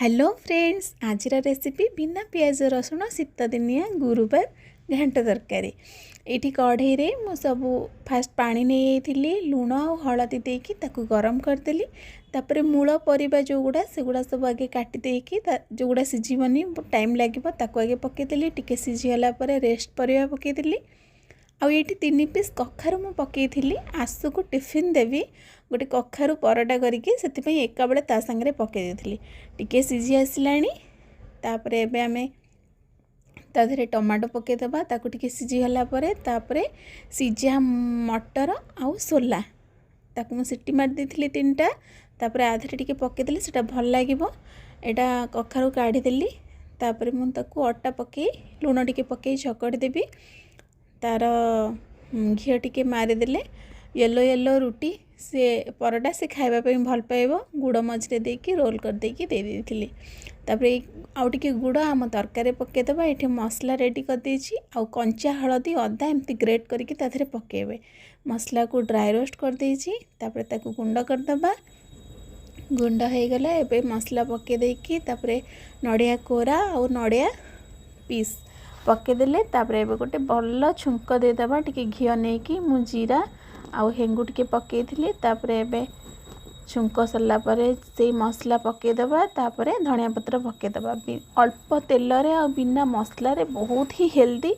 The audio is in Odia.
ହ୍ୟାଲୋ ଫ୍ରେଣ୍ଡସ୍, ଆଜିର ରେସିପି ବିନା ପିଆଜ ରସୁଣ ଶୀତଦିନିଆ ଗୁରୁବାର ଘାଣ୍ଟ ତରକାରୀ। ଏଇଠି କଢ଼େଇରେ ମୁଁ ସବୁ ଫାଷ୍ଟ ପାଣି ନେଇଯାଇଥିଲି, ଲୁଣ ଆଉ ହଳଦୀ ଦେଇକି ତାକୁ ଗରମ କରିଦେଲି। ତାପରେ ମୂଳ ପରିବା ଯେଉଁଗୁଡ଼ା, ସେଗୁଡ଼ା ସବୁ ଆଗେ କାଟି ଦେଇକି, ଯେଉଁଗୁଡ଼ା ସିଝିବନି, ଟାଇମ୍ ଲାଗିବ, ତାକୁ ଆଗେ ପକାଇଦେଲି। ଟିକେ ସିଝିଗଲା ପରେ ରେଷ୍ଟ ପରିବା ପକାଇଦେଲି। ଆଉ ଏଇଠି 3 ପିସ୍ କଖାରୁ ମୁଁ ପକାଇଥିଲି। ଆସୁକୁ ଟିଫିନ୍ ଦେବି ଗୋଟେ କଖାରୁ ପରଟା କରିକି, ସେଥିପାଇଁ ଏକାବେଳେ ତା ସାଙ୍ଗରେ ପକାଇ ଦେଇଥିଲି। ଟିକେ ସିଝି ଆସିଲାଣି। ତାପରେ ଏବେ ଆମେ ତା ଦେହରେ ଟମାଟୋ ପକାଇଦେବା। ତାକୁ ଟିକେ ସିଝିଗଲା ପରେ ତାପରେ ସିଝା ମଟର ଆଉ ସୋଲା, ତାକୁ ମୁଁ ସିଟି ମାରି ଦେଇଥିଲି ତିନିଟା। ତାପରେ ଆ ଦେହରେ ଟିକେ ପକାଇଦେଲି, ସେଇଟା ଭଲ ଲାଗିବ। ଏଇଟା କଖାରୁ କାଢ଼ିଦେଲି। ତାପରେ ମୁଁ ତାକୁ ଅଟା ପକାଇ, ଲୁଣ ଟିକେ ପକାଇ ଚକଡ଼ି ଦେବି। ତାର ଘିଅ ଟିକେ ମାରିଦେଲେ ୟେଲୋ ୟେଲୋ ରୁଟି, ସେ ପରଟା ସେ ଖାଇବା ପାଇଁ ଭଲ ପାଇବ। ଗୁଡ଼ ମଝିରେ ଦେଇକି ରୋଲ୍ କରିଦେଇକି ଦେଇ ଦେଇଥିଲି। ତାପରେ ଆଉ ଟିକେ ଗୁଡ଼ ଆମ ତରକାରୀରେ ପକାଇଦେବା। ଏଠି ମସଲା ରେଡ଼ି କରିଦେଇଛି ଆଉ କଞ୍ଚା ହଳଦୀ, ଅଦା ଏମିତି ଗ୍ରେଟ୍ କରିକି ତା ଦେହରେ ପକାଇବେ। ମସଲାକୁ ଡ୍ରାଏ ରୋଷ୍ଟ କରିଦେଇଛି। ତାପରେ ତାକୁ ଗୁଣ୍ଡ କରିଦେବା। ଗୁଣ୍ଡ ହେଇଗଲା। ଏବେ ମସଲା ପକାଇ ଦେଇକି ତାପରେ ନଡ଼ିଆ କୋରା ଆଉ ନଡ଼ିଆ ପିସ୍ ପକାଇଦେଲେ। ତାପରେ ଏବେ ଗୋଟେ ଭଲ ଛୁଙ୍କ ଦେଇଦେବା। ଟିକେ ଘିଅ ନେଇକି ମୁଁ ଜିରା ଆଉ ହେଙ୍ଗୁ ଟିକେ ପକାଇଥିଲି। ତାପରେ ଏବେ ଛୁଙ୍କ ସରିଲା ପରେ ସେଇ ମସଲା ପକାଇଦେବା। ତାପରେ ଧନିଆ ପତ୍ର ପକାଇଦେବା। ଅଳ୍ପ ତେଲରେ ଆଉ ବିନା ମସଲାରେ ବହୁତ ହି ହେଲ୍ଦି।